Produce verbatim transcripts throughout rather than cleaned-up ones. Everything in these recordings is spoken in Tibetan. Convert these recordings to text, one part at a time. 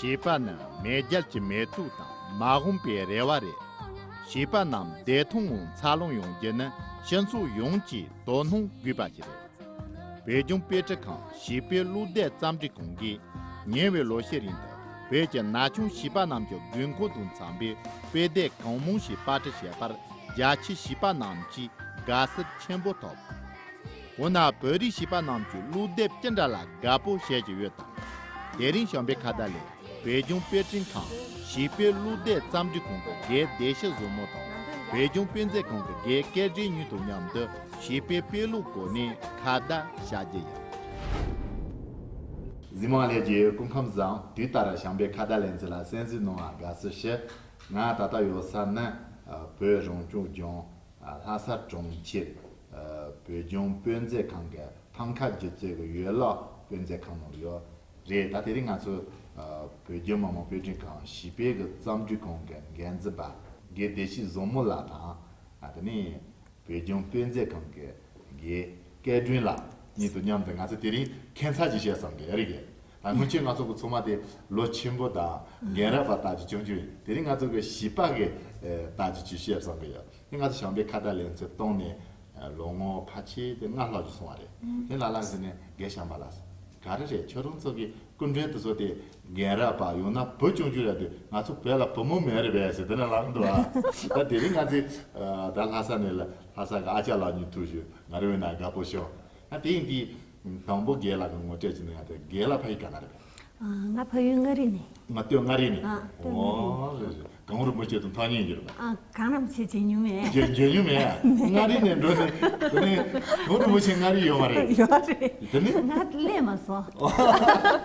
བྱིས་པ་ནི་མེས་རྒྱལ་གྱི་མེ་ཏོག་དང་མ་འོངས་པའི་རེ་བ་རེད། བྱིས་པ་རྣམས་བདེ་ཐང་ངང་འཚར་ལོངས་ཡོང་རྒྱུ་ནི་སྤྱི་ཚོགས་ཡོངས་ཀྱི་དོ་སྣང་དགོས་པ་ཞིག་རེད། བོད་ལྗོངས་དཔེ་སྐྲུན་ཁང་བྱིས་པའི་བློ་གཏད་རྩོམ་སྒྲིག་ཁང་གིས་ཉེ་བའི་ལོ་ཤས་རིང་དུ་བོད་ཀྱི་ན་ཆུང་བྱིས་པ་རྣམས་ཀྱི་དགོས་མཁོ་དང་འཚམ་པའི་དཔེ་དེབ་གང་མང་ཞིག་པར་སྐྲུན་བྱས་པར་རྒྱ་ཆེའི་བྱིས་པ་རྣམས་ཀྱིས་དགའ་བསུ་ཆེན་པོ་ཐོབ། འོ་ན་བོད་རིགས་བྱིས་པ་རྣམས་ཀྱིས་བློ་དེབ་ཅི་འདྲ་ལ་དགའ་པོ་བྱེད་ཀྱི་ཡོད་དམ། དེ་རིང་བྱམས་པའི་ཁ་བརྡ་ལས་བོད་ལྗོངས་དཔེ་སྐྲུན་ཁང་བྱིས་པའི་བློ་དེབ་རྩོམ་སྒྲིག་ཁང་གི་འགན་བདེ་སྐྱིད་བཟང་མོ་དང་བོད་ལྗོངས་དཔེ་མཛོད་ཁང་གི་འགན་སྐལ་ལྡན་གཉིས་དང་མཉམ་དུ་བྱིས་པའི་དཔེ་ཀློག་སྐོར་ནས་ཁ་བརྡ་བྱ་རྒྱུ་ཡིན། གཟིགས་མོ་བ་ལྷན་རྒྱས་སྐུ་ཁམས་བཟང་། དུས་ལྟར་བྱམས་པའི་ཁ་བརྡ་ལེ་ཚན་ལ་གསན་གཟིགས་གནང་བར་དགའ་བསུ་ཞུ། ང་ད་ལྟ་ཡོད་ས་ནི་བོད་རང་སྐྱོང་ལྗོངས་ལྷ་ས་གྲོང་ཁྱེར་བོད་ལྗོངས་དཔེ་མཛོད་ཁང་གི་ཕམ་ཁ་སྒྱུ་རྩལ་གྱི་ཡན་ལག་དཔེ་མཛོད་ཁང་ནང་ཡོད་རེད། ད་དེ་རིང་ང་ཚོ་བོད་བརྒྱུད་མི་མང་དཔེ་སྐྲུན་ཁང་བྱིས་པའི་གི་རྩོམ་སྒྲིག་ཁང་གི་འགན་འཛིན་པ་དགེ་བདེ་སྐྱིད་བཟང་མོ་ལགས་དང་། དེ་ནས་བོད་ལྗོངས་དཔེ་མཛོད་ཁང་གི་དགེ་སྐལ་སྒྲོན་ལགས་གཉིས་དང་མཉམ་དུ་ང་ཚོ་དེ་རིང་ཁྱད་མཚར་ཅིག་བཤད་བསམ་གི་རེད་གི། ད་སྔོན་ཆད་ང་ཚོ་གི་ཚོགས་མ་དེ་ལོ་ཆེན་པོ་དང་རྒན་རབས་པ་ལྟ་ཅི་བྱུང་བྱུང་ཡིན། དེ་རིང་ང་ཚོ་གི་བྱིས་པ་གི་ལྟ་ཅི་ཅི་བཤད་བསམ་གི་ཡོད། དེ་ང་ཚོ་བྱམས་པའི་ཁ་བརྡ་ལེ་ཚན་བཏང་ནས་ལོ་ངོ་ཕལ་ཆེར་དེ་ལྔ་ལྷག་ཅིག་སོང་བ་རེད། དེ་ལ་ལ་ཟེར་ནས་རྒན་བྱམས་པ་ལགས་ག་རེ་རེད། ཁྱོད་རང་ཚོ་གི་སྐུ་མགྲོན་དེ་ཚོ་དེ་རྒན་རབས་པ་ཡང་ན་བུ་ཆུང་ཆུང་རེད་དེ། ང་ཚོ་བོད་ལ་བུ་མོ་མེད་རེད་པས་ཟེར་དེ་ན་ལབ་འདུག་ཨ། ད་དེ་རིང་ང་ཚོས་ད་ལྷ་ས་ནས་ལ་ལྷ་ས་གི་ཨ་ཅག་ལགས་གཉིས་ཐུག་ཞུ་ང་རེ་བའི་ན་དགའ་པོ་ཤོག་ད་དེ་ཡིན་དེ་དང་པོ་རྒན་ལགས་ཀྱི་ངོ་སྤྲོད་ཅིག་གནང་ཡ་དེ། རྒན་ལགས་ཕ་ཡུལ་ག་ན་རེད་པས། ང་ཕ་ཡུལ་མངའ་རིས་ནས། ང་སྟོད་མངའ་རིས་ནས། ཨ། སྟོད་མངའ་རིས། ཨོ་རེད་རེད། གངས་རིན་པོ་ཆེ་དང་ཐག་ཉེ་ཡོད་རེད་པ། ཨ། གངས་རིན་པོ་ཆེ་མཇལ་མྱོང་མེད། མཇལ་མཇལ་མྱོང་མེད། མངའ་རིས་ནས་འགྲོ་ནས་དེ་ནས་གངས་རིན་པོ་ཆེ་མངའ་རིས་ཡོད་མ་རེད། ཡོད་རེད། དེ་ནས་ང་སླེབས་མ་སོང་།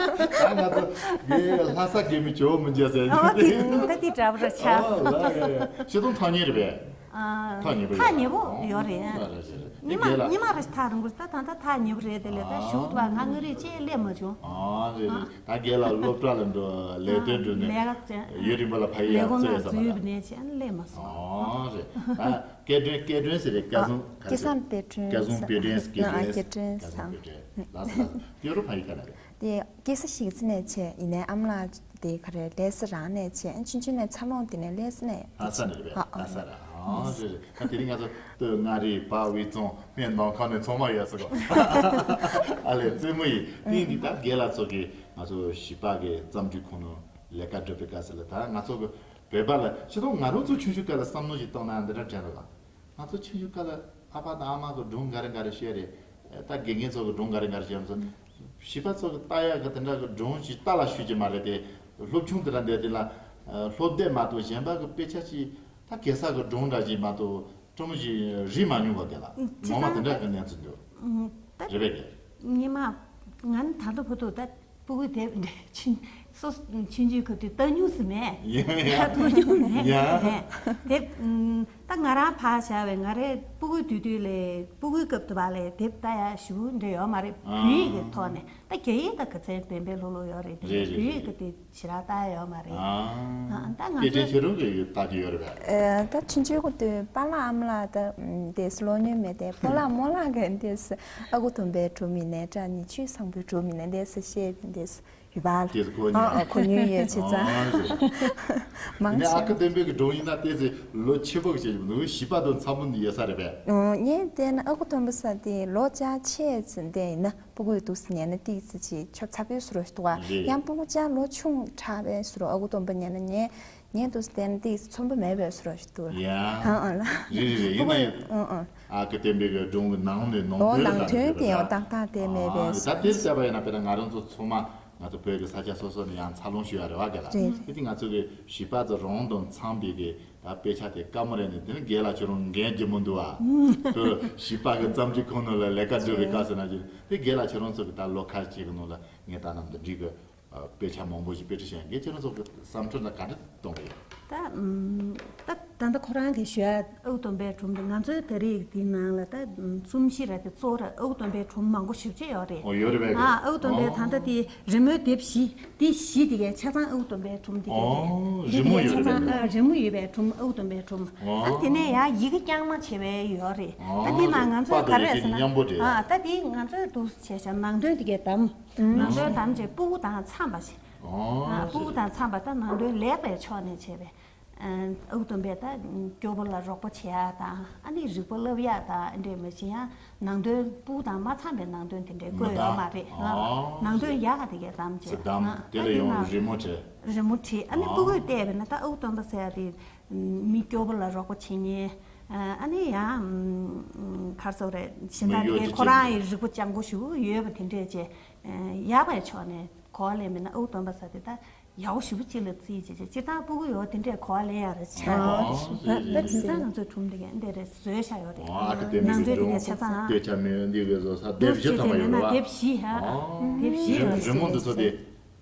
ད་ང་ཚོ་དེ་ལྷ་ས་རྒན་མོས་ཇོ་བོ་མི་མཇལ་ཟེར། ཨོ་དེ་ད་དེ་འདྲ་པོ་ར་ཆགས་སོང་། ཨོ་ལ་ཡ་ཡ། ཤེས་ཏོང་ཐག་ཉེ་རེད་པས། ཨ། ཐག་ཉེ་པོ་ཐག་ཉེ་པོ་ཡོད་རེད། ཨོ་རེད་རེད་རེད། ཉི་མ་ཉི་མ་རེ་ཐག་རིང་པོ་ད་ད་ད་ཐག་ཉེ་པོ་རེད། དེ་ལས་ད་ཞུགས་པ་ང་མངའ་རིས་ཅེས་སླེབས་མ་བྱུང་། ཨ་རེད་རེད། ད་རྒན་ལགས་སློབ་གྲྭ་ལ་འགྲོ་ལས་དོན་འགྲོ་ནས་ལས་ཀ་ཡུན་རིང་པོ་ལ་ཕ་ཡུལ་ལ་འཚོལ་ཡོད་ས་མ་རེད། ལས་ཁུངས་ལ་འཛུལ་ནས་ཅེས་སླེབས་མ་སོང་། ཨ་རེད། ད་སྐལ་སྒྲོན་སྐལ་སྒྲོན་ཟེར་རེད། སྐལ་བཟང་ག་རེ། སྐལ་བཟང་དཔལ་སྒྲོན། སྐལ་བཟང་དཔལ་སྒྲོན། སྐལ་སྒྲོན། ཨ་སྐལ་སྒྲོན། སྐལ་བཟང་དཔལ་སྒྲོན། ལགས་སོ་ལགས་སོ། ཡོ་རོབ་ཕ་ཡུལ་ག་ལ་རེད། དེ་སྐྱེས་ས་གཞིས་རྩེ་ནས་བྱས་ཡིན་ནའི་ཨ་མ་ལགས་དེ་ག་རེ་ལྷ་ས་རང་ནས་བྱས། ཆུང་ཆུང་ནས་འཚར་ལོངས་དེ་ནས་ལྷ་ས་ནས། ལྷ་ས་ནས་རེད་པས། ཨ་ཨ། ལྷ་ས་ར། ཨ་རེད་རེད། ད་དེ་རིང་ང་ཚོ་སྟོད་མངའ་རིས་བར་དབུས་གཙང་སྨད་ནང་ཁམས་ནས་ཚང་མ་ཡོད་ས་གོ། ཨ་ལས་རྩེད་མོ་ཡིན། དེ་ཡིན་དུས་ད་རྒན་ལགས་ཚོ་གིས་ང་ཚོ་བྱིས་པ་གི་རྩོམ་སྒྲིག་ཁང་ནང་ལས་ཀ་སྒྲུབ་པའི་སྐབས་སུ་ལ་ད་ང་ཚོ་གི་བོད་པ་ལ་ཤི་ཐོག་ང་རང་ཚོ་ཆུང་ཆུང་སྐབས་ལ་བསམ་བློ་ཞིག་བཏང་ན་འདི་འདྲ་དྲན་རོགས། ང་ཚོ་ཆུང་ཆུང་སྐབས་ལ་ཨ་ཕ་དང་ཨ་མ་གི་སྒྲུང་ག་རེ་ག་རེ་བཤད་རེད། ད་དགེ་རྒན་ཚོ་གི་སྒྲུང་ག་རེ་ག་རེ་བཤད་རེད། བྱིས་པ་ཚོ་གི་ལྟ་ཡག་གི་དེ་འདྲ་གི་སྒྲུང་ཞིག་ལྟ་ལ་ཤོད་ཀྱི་མ་རེད་དེ། སློབ་ཆུང་དེ་འདྲ་འདས་དེ་ལ་སློབ་དེབ་མ་གཏོགས་གཞན་པ་གི་དཔེ་ཆ་ཞིག་ད་གེ་སར་གི་སྒྲུང་འདྲ་ཞིག་མ་གཏོགས་སྤྲོ་མོ་ཞིག་རིག་མ་མྱོང་བ་གི་ལ་ངོ་མ་དེ་འདྲ་གི་གནས་ཚུལ་འདུག་རེད་པས་ཀྱི། ཉི་མ་ང་ནི་ད་ལྟ་བར་དུ་ད། སྤུ་གུའི་དེབ་འདྲ་ཆུང་སོ་ཆུང་ཆུང་ཁུ་དེ་ལྟ་མྱོང་སི་མེད། ཡ་ཡ། ལྟ་མྱོང་མེད། ཡ། དེབ་ད་ང་རང་ཕར་བཞག་པའི་ང་རའི་སྤུ་གུའི་དུས་དུས་ལས་སྤུ་གུའི་སྐབས་དུ་བ་ལས་དེབ་ལྟ་ཡ་ཞུ་འདྲ་ཡོད་མ་རེད། ཨ། བོད་ཡིག་གི་ཐོག་ནས་ད་རྒྱ་ཡིག་ད་ག་ཚད་བན་བན་ལྷོ་ལྷོ་ཡོད་རེད། དེ་རེད་བོད་ཡིག་གི་དེ་ཞེ་དྲག་ལྟ་ཡ་ཡོད་མ་རེད། ཨ། ཨ་ད་ང་ཚོ་སྐད་ཆ་ཁྱེད་རང་གི་ཡོད་ལྟ་གི་ཡོད་རེད་པས། ཨ་ད་ཆུང་ཆུང་གི་དུས་པཱ་ལགས་ཨ་མ་ལགས་ད་དེ་སློབ་གཉེར་མེད་དེ་སྤོ་ལགས་རྨོ་ལགས་གི་དེ་ཨ་ཁུ་སྟོན་པའི་སྒྲུང་མིན་ནས་ད་ནི་ཆོས་བཟང་པོའི་སྒྲུང་མིན་ནས་དེ་སུ་བཤད་དེ། ཡོད་པ། དེ་ཚོ་གོ་མྱོང་། ཨ་ཨ་གོ་མྱོང་ཡོད་བྱས་ཙང་། ཨ་རེད། མང་ཡིན་ནའི་ཨ་ཆེ་ཁུ་སྟོན་པའི་གི་སྒྲུང་ཡིན་ན་ཏོག་ཙམ་ལོ་ཆེ་བོ་གི་བྱས་ཀྱི་མི་འདུག་བྱིས་པ་དང་འཚམ་པོ་འདི་ཡོད་ས་རེད་པས། ཨོ་ངས་བལྟས་ན་ཨ་ཁུ་སྟོན་པ་ས་དེ་ལོ་བཅུ་ཆེ་ཙམ་དེ་ཡིན་ན་སྤུ་གུའི་འདུག་སེ་ཉན་ན་ཏོག་ཙམ་ཅིག་ཆོབ་ཚ་པོའི་བཟོ་འདྲ་ཞིག་འདུག་བ། རེད། ཡང་སྤུ་གུ་ཅག་ལོ་ཆུང་དྲགས་པའི་བཟོ་འདྲ་ཨ་ཁུ་སྟོན་པ་ཉན་ན་ངས་ངས་འདུག་སེ་བལྟས་ན་ཏོག་ཙམ་ཚོམ་བུ་མེད་པའི་བཟོ་འདྲ་ཞིག་འདུག་ལ། ཡ། ཨ་ཨ་ལ། རེད་རེད་རེད། ཡིན་ན་ཡང་། ཨ་ཨ། ཨ་ཁུ་སྟོན་པའི་གི་སྒྲུང་གི་ནང་ནས་ནང་ཨོ་དོན་ནང་དོན་དེ་ཡང་ཏག་ཏག་དེ་མེད་པས། ཨ་ད་དེར་བལྟས་པ་ཡིན་ན་དཔེར་ན་ང་རང་ཚོ་ཚང་མ་ང་ཚོ་བོད་ཀྱི་ས་ཆ་སོ་སོ་ནས་ཡང་འཚར་ལོངས་ཞུ་ཡ་རེད་བ་ག་ལ། རེད། དེ་དུས་ང་ཚོ་གི་བྱིས་པ་ཚོ་རང་དང་འཚམ་པའི་གི་ད་དཔེ་ཆ་དེ་དཀའ་མོ་རེད་ནས་དེ་ནི་རྒན་ལགས་ཁྱོད་རང་འགན་ལྗིད་མོ་འདུག་བ། དེ་བྱིས་པ་གི་རྩོམ་སྒྲིག་ཁང་ནང་ལ་ལས་ཀ་སྒྲུབ་པའི་སྐབས་སུ་ན་ཅིག་དེ་རྒན་ལགས་ཁྱོད་རང་ཚོ་གི་ད་ལོ་ཁ་ཅིག་གི་ནང་ལ་ངས་ད་ནམ་དུ་འགྲིག་གི་དཔེ་ཆ་མང་པོ་ཞིག་དཔེ་ཁྲིད་བྱས་ཡིན། ཁྱེད་ཚོ་གི་བསམ་ཚུལ་ལ་ག་འདྲ་གཏོང་གི་ཡོད། ད་ཨམ། ད་ད་ལྟ་ཁོ་རང་གིས་ཞུ་ཡ་ཨ་ཁུ་སྟོན་པའི་སྒྲུང་དེ་ང་ཚོའི་ད་རེས་དེའི་ནང་ལ་ད་ཨམ། རྩོམ་གཞི་ར་དེ་གཙོ་བོ་ར་ཨ་ཁུ་སྟོན་པའི་སྒྲུང་མང་པོ་ཞེ་པོ་ཅིག་ཡོད་རེད། ཨོ་ཡོད་རེད་པས། ཨ་ཨ་ཁུ་སྟོན་པའི་ཨོ། ད་ལྟ་དེ་རི་མོའི་དེབ་བཞི་དེ་བཞི་དེ་གའི་ཆ་ཚང་ཨ་ཁུ་སྟོན་པའི་སྒྲུང་དེ་གའི་ཨོ། རེད། རི་མོ་དེ་གའི་ཡོད་ཆ་རེད་ཚང་པས། ཨ་རི་མོ་ཡོད་པའི་སྒྲུང་ཨ་ཁུ་སྟོན་པའི་སྒྲུང་། ཨོ། ཨ་དེ་ནས་ཡང་ཡི་གེ་རྐྱང་མ་བྱས་པའི་ཡོད་རེད། ཨོ། ད་དེ་ནང་ང་ཚོས་ག་རེ་ཟེར་ན་མཉམ་པོ་རེད། ཨ་ད་དེ་ང་ཚོས་འདུག་བྱས་བྱས་ནང་དོན་དེ་གའི་གདམ། ནང་དོན་དམ་བཅས་སྤུ་གུ་དང་འཚམས་པ་ཞིག་ ཨ། ཨ། སྤུ་གུ་དང་འཚམས་པ་ད་ནང་དོན་ལེགས་པའི་ཕྱོགས་ནས་བྱས་པས། ཨ། ཨུ་དུམ་པས་ད་སྐྱོ་པོ་ལ་རོགས་པ་བྱེད་ཡག་དང་ཨ་ནི་རིག་པ་བསླབ་ཡག་དང་འདྲེ་མི་བྱེད་ཡང་ནང་དོན་སྤུ་གུ་དང་མ་འཚམས་པའི་ནང་དོན་དེ་འདྲའི་བཀོད་ཡོད་མ་རེད། ཨ། ནང་དོན་ཡག་ག་དེ་གས་བདམས་བྱས། ཨ། དེ་ལ་ཡང་རི་མོ་བྲིས། རི་མོ་བྲིས། ཨ་ནི་སྤུ་གུས་བལྟས་པས་ན་ད་ཨུ་དུམ་པ་ཟེར་ཡག་དེ། མི་སྐྱོ་པོ་ལ་རོགས་པ་བྱེད་མཁན། ཨ་ནི་ཡང་ག་རེ་ཟེར་དགོས་རེད། གཞན་དག་གིས་ཁོ་རང་གི་རིག་པ་སྤྱང་པོ་ཞེ་པོ་ཡོད་པ་དེ་འདྲས་བྱས། ཡག་པའི་ཕྱོགས་ནས་གོ་བ་ལེན་པ་ཡིན་ན་ཨུ་དུམ་པ་ཟེར་དེ་ད་ཡག་པོ་ཞེ་པོ་ཅིག་ལ་བརྩིས་བྱས་བྱས། སྤྱིར་བཏང་སྤུ་གུ་ཡོད་དེ་འདྲས་གོ་བ་ལེན་ཡག་རེད་བྱས། ཨ། ད་དེང་སང་ང་ཚོས་སྒྲུང་དེ་ག་འདི་རེད་བཟོས་བཞག་ཡོད་རེད། ནང་དོན་དེ་ག་ཆ་ཚང་། སྐད་ཆ་མེད་འདི་ག་བཟོ་ས་དེབ་བཞི་ཐོག་མ་ཡོད་རེད་བ། དེབ་བཞི། ཨ། དེབ་བཞི་ཡོད་རེད། རི་མོ་འདི་ཚོ་དེ།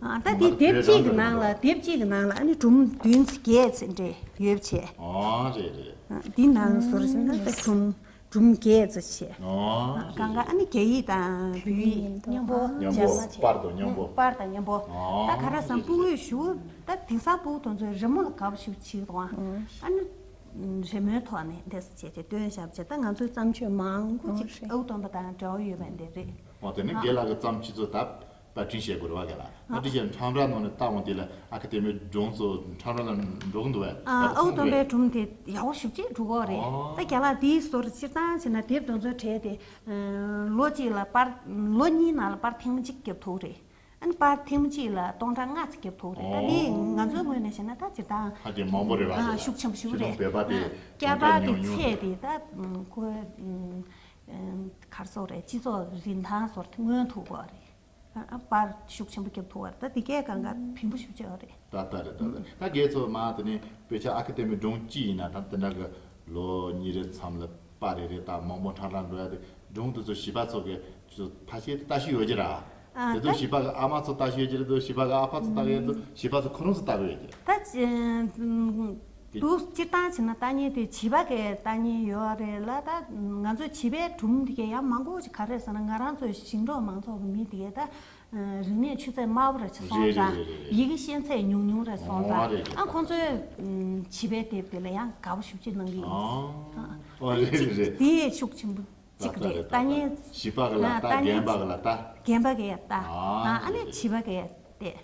ཨ། ད་འདི་དེབ་གཅིག་གི་ནང་ལ། དེབ་གཅིག་གི་ནང་ལ་ཨ་ནི་སྒྲུང་བདུན་ཙམ་བརྒྱད་ཙམ་འདྲ་ཡོད་བྱས། ཨ། རེད་རེད། ཨ། འདི་ནང་བཟོ་འདྲ་ཞིག་ན་ད་སྒྲུང་སྒྲུང་བརྒྱད་ཙམ་བྱས། ཨ། གང་ག་ཨ་ནི་རྒྱ་ཡིག་དང་བོད་ཡིག་མཉམ་པོ། མཉམ་པོ། སྦྱར་ན་བྱས། པར་དང་མཉམ་པོ། པར་དང་མཉམ་པོ། ཨ། ད་ག་རེ་ཟེར་ན་སྤུ་གུའི་གཞུག་ད་དེང་སང་སྤུ་གུ་དེ་ཚོས་རི་མོ་ལ་དགའ་པོ་ཞེ་པོ་བྱེད་ཀྱི་འདུག་ཨ། ཨ་ནི་རི་མོའི་ཐོག་ནས་འདྲ་བྱས་བྱས་སྟོན་བཞག་བྱས། ད་ང་ཚོའི་བརྩམས་ཆོས་མང་པོ་ཅིག་ཨུ་དུམ་པ་དང་འབྲེལ་བ་ཡོད་པ་འདི་རེད། འོ། དེ་ནི་རྒན་ལགས་ཀྱི་བརྩམས་ཆོས་ཚོ་ད་པར་སྐྲུན་བྱེད་དགོས་རེད་བ། རྒན་ལགས། ཨ། དེ་བཞིན་ཁྲོམ་ར་ནང་ནས་བལྟ་འོང་དུས་ལ་ཨ་ཁུ་བསྟན་པའི་སྒྲུང་ཚོ་ཁྲོམ་ར་ལ་འགྲོ་གི་འདུག་བས། ཨ། ཨུ་དུམ་པའི་སྒྲུང་དེ་ཡག་པོ་ཞེ་པོ་ཅིག་འགྲོ་གི་རེད། ཨ། ད་རྒན་ལགས་དེའི་ཟུར་སྤྱིར་བཏང་བྱས་ན་དེབ་དེ་ཚོ་བྲིས་ཏེ། ལོ་གཅིག་ལ་པར། ལོ་གཉིས་ནང་ལ་པར་ཐེངས་མ་གཅིག་རྒྱབ་ཐུབ་རེད། ཨ་ནི་པར་ཐེངས་མ་གཅིག་ལ་སྟོང་ཕྲག་ལྔ་ཙམ་རྒྱབ་ཐུབ་རེད། ད་འདི་ང་ཚོའི་ངོས་ནས་བཤད་ན་ད་སྤྱིར་བཏང་ཧ་ཅང་མང་པོ་རེད་བ། ཨ། དེ་ཤུགས་ཆེན་པོ་ཞིག་རེད། བོད་པ་དེ་བསྐྱར་དཔར་གྱི་ཚད་དེ་ད་ཁོ་ག་རེ་ཟེར་དགོས་རེད། སྤྱི་ཚོགས་རིན་ཐང་ཟེར་དེ་མངོན་ཐུབ་དགོས་རེད། ཨ། པར་ཤུགས་ཆེན་པོ་རྒྱབ་ཐུབ་པ་རེད། ད་འདི་གས་གང་ག་ཕན་པོ་ཞེ་པོ་ཅིག་ཡོད་རེད། ད་ལྟ་རེད། ད་ལྟ་ད་རྒན་ཚོ་མ་དེ་ནས་དཔེ་ཆ་ཨ་ཁུ་བསྟན་པའི་སྒྲུང་གཅིག་ཡིན་ན་ད་དེ་འདྲ་གི་ལོ་གཉིས་རེ་མཚམས་ལ་པར་རེ་རེ་ད་མང་པོ་ཁྲ་ཁྲ་འགྲོ་ཡ་དེ། སྒྲུང་དེ་ཚོ་བྱིས་པ་ཚོ་གི་ཚོ་ཕལ་ཆེར་ལྟ་ཤེས་ཡོད་ཀྱི་ར། ཨ། དེ་ད་ཚོ་བྱིས་པ་གི་ཨ་མ་ཚོ་ལྟ་ཤེས་ཡོད་ཀྱི་རེད་དོ། བྱིས་པ་གི་ཨ་ཕ་ཚོ་ལྟ་གི་ཡོད་དོ། བྱིས་པ་ཚོ་ཁོ་རང་ཚོ་ལྟ་གི་ཡོད་ཀྱི་རེད། ད་འདུག་སྤྱིར་བཏང་བྱས་ན་ལྟ་མཁན་དེ་བྱིས་པ་གིས་ལྟ་མཁན་ཡོད་རེད་ལ། ད་ང་ཚོ་བྱིས་པའི་སྒྲུང་དེ་གས་ཡང་མང་པོ་ཅིག་ག་རེ་ཟེར་ན་ང་རང་ཚོ་ཞིང་འབྲོག་མང་ཚོགས་ཀྱི་མི་དེ་གས་ད། རིག་གནས་ཆུ་ཚད་དམའ་པོ་ར་ཅིག་སོང་ཙང་། རེད་རེད་རེད་རེད། ཡི་གེ་ཤེས་ཚད་ཉུང་ཉུང་ར་སོང་ཙང་། ཨོ། རེད་རེད། ཨ། ཁོང་ཚོའི་བྱིས་པའི་དེབ་དེ་ལ་ཡང་དགའ་པོ་ཞེ་པོ་ཅིག་གནང་གི་ཡོད། ཨོ། ཨ། ཨོ། རེད་རེད་རེད། དེ་ཤུགས་ཆེན་པོ་ཅིག་རེད། ལྟ་མཁན། བྱིས་པ་གི་ལ་ལྟ། རྒན་པ་གི་ལ་ལྟ། རྒན་པ་གི་ལ་ལྟ། ཨ། ཨ་ནི་བྱིས་པ་གི་ལ་བལྟས།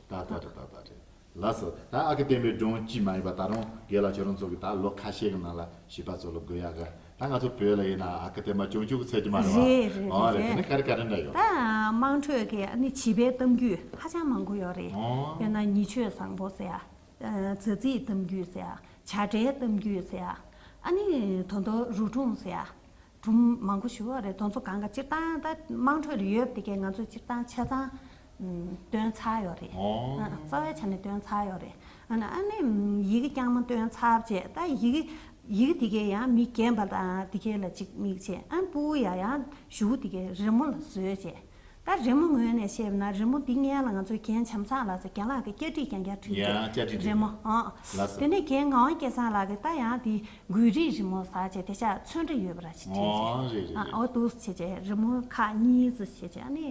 ད་ལྟ་རེད། ད་ལྟ་རེད། ལགས་སོ། ད་ཨ་ཁུ་བསྟན་པའི་སྒྲུང་གཅིག་མ་ཡིན་པ་ད་རུང་རྒན་ལགས་ཁྱོད་རང་ཚོ་གིས་ད་ལོ་ཁ་ཤས་ཀྱི་ནང་ལ་བྱིས་པ་ཚོ་ལ་དགོས་ཡག་གི། ད་ང་ཚོ་བོད་ལ་ཡིན་ན་ཨ་ཁུ་བསྟན་པ་སྐྱོན་བརྗོད་ཀྱི་ཚད་ཀྱི་མ་རེད་བ། རེད་རེད། ཨོ། རེད། རེད། དེ་ནི་ག་རེ་ག་རེ་འདྲ་ཡོད། ད་དམངས་ཁྲོད་ཀྱི་ཨ་ནི་བྱིས་པའི་གཏམ་རྒྱུད་ཧ་ཅང་མང་པོ་ཡོད་རེད། ཨོ། དཔེར་ན་ཉི་ཆོས་བཟང་པོ་ཟེར་ཡ། མཛའ་བརྩེའི་གཏམ་རྒྱུད་ཟེར་ཡ། བྱ་བྲལ་གཏམ་རྒྱུད་ཟེར་ཡ། ཨ་ནི་ད་དུང་རུ་སྒྲུང་ཟེར་ཡ། སྒྲུང་མང་པོ་ཞིག་ཡོད་རེད། དེ་ཚོ་གང་ག་སྤྱིར་བཏང་ད་དམངས་ཁྲོད་ལ་ཡོད་པ་དེ་གས་ང་ཚོས་སྤྱིར་བཏང་ཆ་ཚང་སྟོན་ཚར་ཡོད་རེད། ཨོ། ཨ། རྩ་བའི་ཆ་ནས་སྟོན་ཚར་ཡོད་རེད། ཨ་ནི་ཨ་ནི་ཡི་གེ་རྐྱང་མ་སྟོན་ཚར་བྱས། ད་ཡི་གེ་ཡི་གེ་དེ་གས་ཡང་མི་རྒན་པ་དང་དེ་གས་ལ་ཅིག་དམིགས་བྱས། ཨ། སྤུ་གུ་ཡ་ཡང་གཞུག་དེ་གས་རི་མོ་ལ་བཟོས་བྱས། ད་རི་མོ་ངོས་ནས་བཤད་ན་རི་མོ་འདི་སྔོན་ལ་ང་ཚོའི་རྒན་བྱམས་བཟང་ལགས་ཚོས་རྒན་ལགས་ཀྱིས་བསྐྱར་སྒྲིག་རྐྱང་རྐྱང་བྲིས་ཡ། ཡ། བསྐྱར་སྒྲིག་བྲིས། རི་མོ། ཨ། ལགས་སོ། དེ་ནས་རྒན་ངག་དབང་སྐལ་བཟང་ལགས་ཀྱིས་ད་ཡང་དེ་གུས་རིགས་རི་མོ་ཟེར་བྱས་དེ་ཤ་ཚོན་ཁྲ་ཡོད་པ་ར་ཞིག་བྲིས་བྱས། ཨོ། རེད་རེད། ཨ། རེད། ཨོ། འདུག་བྱས་བྱས་རི་མོ་ཁག་གཉིས་ཙམ་བྱས་བྱས། ཨ་ནི་